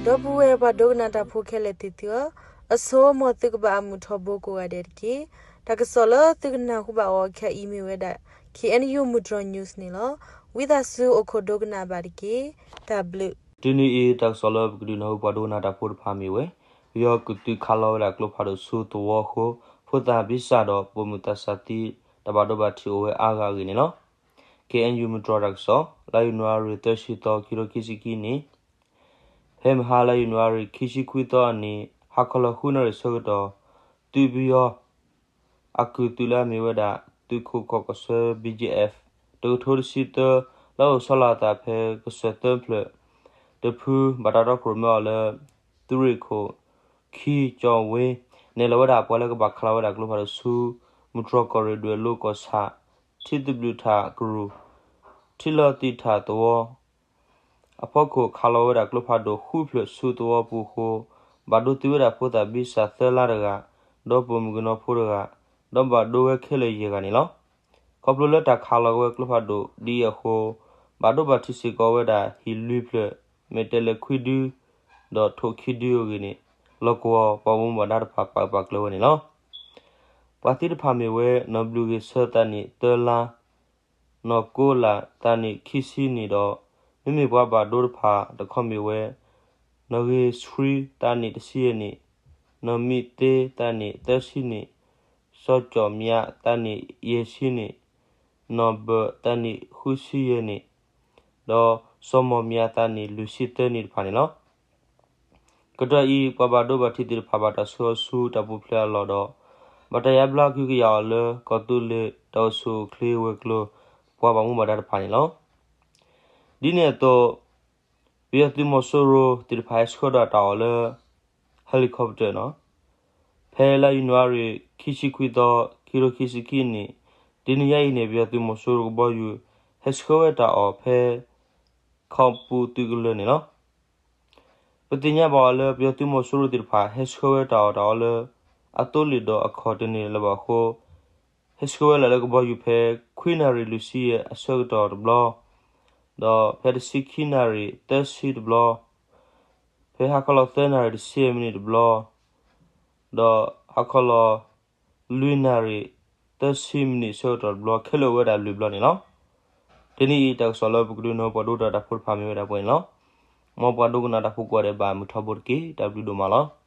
ဒီပုၢ်ဝဲၢ်ပှၤဒိကနၣ်တၢ်ဖိခဲလၢာ်သ့ၣ်သုဧၢ, အဆိ မ်သုကဘၣ်အမုာ်ထီဘိကိးဂၤဒဲးတက့ၢ်. တၢ်ကစီၣ်လၢသုကနၢ်ဟူဘၣ်အီၤခဲအံၤမ့ၢ်ဝဲဒၣ် K N U မုၢ်တြီၤ news န့ၣ်လီၤ. ဝံသးစူၤအိၣ်ခိးဒိကနၣ်ဘၣ်တက့ၢ်. တၢ်ဘျုး. တုၤနုၤအံၤ တၢ်ကစီၣ်လၢပကဒုးနၢ်ဟူပှၤဒိကနၣ်တၢ်ဖိတဖၣ်မ့ၢ်ဝဲ ပယီၤကသုးခးလီၤဝဲဒၣ်ကျိဖးဒိၣ်ဆူသဝီအဃိ ဖိသၣ်ဘံစၢ်ဒီးပိာ်မုၣ်သးစၢ်သံ တၢ်ဘၣ်ဒိဘၣ်ထံးအိၣ်ဝဲအါဂၤအဂ့ၢ်န့ၣ်လီၤ. K N U မုၢ်တြီၤတၢ်ကစီၣ် လါယနူၤအါရံၤသၢဆံသီ ခံကထိခံဆံခံနံၣ် ဖဲမဟါလါယနူၤအါရံၤခံဆံခွံသီအနံၤ ဟါခီလီၤဃုနၣ်ရံၣ်ဆၢကတီၢ် သုးပယီၤ အကုၢ်သုးလၢအမ့ၢ်ဝဲဒၣ် သုးခိးကီၢ်ကီၢ်ဆၢ B G F တကထိတဆံသၢ လၢအအိၣ်ဆီလီၤအသးဖဲကစၢၢ်သၢဖျၢၣ်တဖု ဘၣ်တၢ်တီခိၣ်ရိၣ်မဲအီၤလၢ သုးရ့ၣ်ခိၣ် ခံကၠီၣ်ဝ့ နဲၣ်လီၤဝဲဒၣ်ပှၤလၢကဘၣ်ခးလီၤဝဲဒၣ်ကျိဖးဒိၣ်ဆူ မုၢ်တြီၤကီၢ်ရ့ၣ်ဒွဲၣ်လိၤကီၢ်ဆၣ် ထံသဘျုးထၣ်ကရူၢ် ထံလီၤသံးထၣ်သဝီ အဖီခိၣ်ခးလီၤဝဲဒၣ်ကျိဖးဒိၣ်ဃုဖျၢၣ်ဆူသဝီပူၤအဃိ ဘၣ်ဒိသံဝဲဒၣ်ဖိသၣ်ဘံစၢ်သၢလါတဂၤ ဒီးပိာ်မုၣ်ကနီၤဖိတဂၤ ဒီးဘၣ်ဒိဝဲခဲလၢာ်ယဲၢ်ဂၤန့ၣ်လီၤ. ခီဖျိလၢတၢ်ခးလီၤဝဲကျိဖးဒိၣ်ဒ်အံၤအဃိ ဘၣ်ဒိဘၣ်ထံးစ့ၢ်ကီးဝဲဒၣ်ဟံၣ်လွံၢ်ဖျၢၣ် မ့ၢ်တဲလဲၤခွံဒု ဒီးထိၣ်ခံဒုအဂ့ၢ်န့ၣ် လီၢ်ကဝီၤပှၤဘၣ်မူဘၣ်ဒါတဖၣ်ပာ်ပာ်ကျၢၤဝဲန့ၣ်လီၤ. ပှၤသံတဖၣ်မ့ၢ်ဝဲ နီၢ်ဘျုးဂ့ၤဆၢသးနံၣ်သၢလါ နီၢ်ကိလးသးနံၣ်ခံဆံနံၣ်ဒီး မ့မ့ၢ်ပှၤဘၣ်ဒိတဖၣ်တခီမ့ၢ်ဝဲ နီၢ်ဂ့ၤဆှံသးနံၣ်တဆံယဲၢ်နံၣ်, နီၢ်မံသ့သးနံၣ်သၢဆံနံၣ်, စီၤကၠီၣ်မၠးသးနံၣ်ယဲၢ်ဆံနံၣ်, နီၢ်ဘၢၣ်သးနံၣ်ဃုဆံယဲၢ်နံၣ်, ဒီးစီၤမီၢ်မၠးသးနံၣ်လွံၢ်ဆံသၢနံၣ်တဖၣ်န့ၣ်လီၤ. ကတီၢ်အံၤ ပှၤဘၣ်ဒိဘၣ်ထံးသ့ၣ်တဖၣ်ဘၣ်တၢ်ဆှၢအီၤဆူတၢ်ပူၤဖျဲးအလီၢ်ဒီး ဘၣ်တၢ်ယါဘျါကဟုကယာ်အီၤလၢ ကီၢ်သူလ့ၤတၢ်အိၣ်ဆူၣ်အိၣ်ချ့ဝဲၤကျိၤ ပှၤဘၣ်မူဘၣ်ဒါတဖၣ်န့ၣ်လီၤ. ဒ်န့ၣ်အသိး ပယီၤသုးမီၤစိရိၤသ့ၣ်တဖၣ်ဟဲဆှၢဒီးတၢ်အီၣ်လၢ helicopter န့ၣ် ဖဲလါယနူၤအါရံၤခံဆံခွံသီ ခံကထိခံဆံခံနံၣ်, တနံၤညါအံၤန့ၣ် ပယီၤသုးမီၤစိရိၤကဘီယူၤ ဟဲဆှၢဝဲတၢ်အီၣ်ဖဲ ခီပူၤသုးကလၢၤန့ၣ်လီၤ. ပသ့ၣ်ညါဘၣ်အီၤလၢ ပယီၤသုးမီၤစိရိၤသ့ၣ်တဖၣ် ဟဲဆှၢဝဲတၢ်အီၣ်တၢ်အီလၢ အသိလ့ၣ်ဒီးအခီၣ်တန့ၢ်လၢၤဘၣ်အဃိ ဟဲဆှၢဝဲလၢကဘီယူၤဖဲ ခွံနၣ်ရံၣ်လွံၢ်ဆံယဲၢ်အဆၢကတီၢ်တဘျီ, ဒီးဖဲတဆံခံနၣ်ရံၣ်သၢဆံတဘျီ, ဖဲဟါခီလီၤသၢနၣ်ရံၣ်တဆံမံးနံးတဘျီ, ဒီးဟါခီလီၤလွံၢ်နၣ်ရံၣ်သၢဆံမံးနံးအဆၢကတီၢ်တဘျီ ခဲလၢာ်အိၣ်ဝဲဒၣ်လွံၢ်ဘျီန့ၣ်လီၤ. တနံၤအံၤတၢ်ကစီၣ်လၢပကဒုးနၢ်ဟူပှၤဒိကနၣ်တၢ်ဖိတဖၣ်မ့ၢ်ဝဲဒၣ်ပှဲၤန့ၣ်လီၤ. မ်ပှၤဒိကနၣ်တၢ်ဖိကိးဂၤဒဲးဘၣ်မုာ်ထီဘိတက့ၢ်. တၢ်ဘျုးဒိၣ်မးလီၤ.